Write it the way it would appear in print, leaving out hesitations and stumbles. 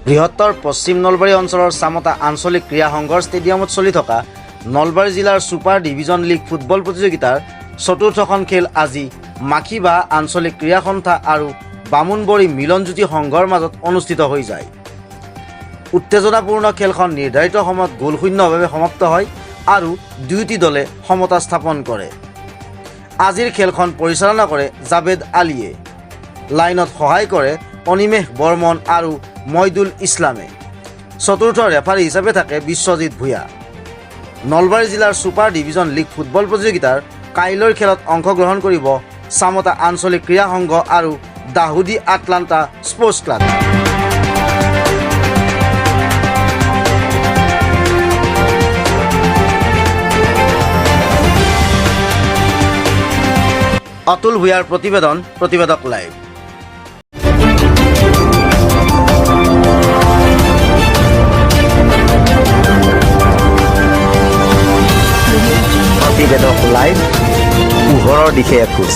বৃহত্তৰ পশ্চিম নলবাৰী অঞ্চলৰ চামতা আঞ্চলিক ক্ৰীড়া সংঘৰ ষ্টেডিয়ামত চলি থকা নলবাৰী জিলাৰ ছুপাৰ ডিভিজন লীগ ফুটবল প্ৰতিযোগিতাৰ চতুৰ্থখন খেল আজি মাখিবাহ আঞ্চলিক ক্ৰীড়া সন্থা আৰু বামুণবৰী মিলনজ্যোতি সংঘৰ মাজত অনুষ্ঠিত হৈ যায়। উত্তেজনাপূৰ্ণ খেলখন নিৰ্ধাৰিত সময়ত গোলশূন্যভাৱে সমাপ্ত হয় আৰু দুয়োটি দলে সমতা স্থাপন কৰে। আজিৰ খেলখন পৰিচালনা কৰে জাবেদ আলীয়ে। লাইনত সহায় কৰে অনিমেষ বৰ্মন আৰু মইদুল ইছলামে। চতুৰ্থ ৰেফাৰী হিচাপে থাকে বিশ্বজিৎ ভূঞা। নলবাৰী জিলাৰ ছুপাৰ ডিভিজন লীগ ফুটবল প্ৰতিযোগিতাৰ কাইলৈৰ খেলত অংশগ্ৰহণ কৰিব চামতা আঞ্চলিক ক্ৰীড়া সংঘ আৰু দাহুদী আটলাণ্টা স্পৰ্টছ ক্লাব। অতুল ভূঞাৰ প্ৰতিবেদন, প্ৰতিবেদক লাইভ। প্ৰতিবেদক লাইভ, পোহৰৰ দিশে এখোজ।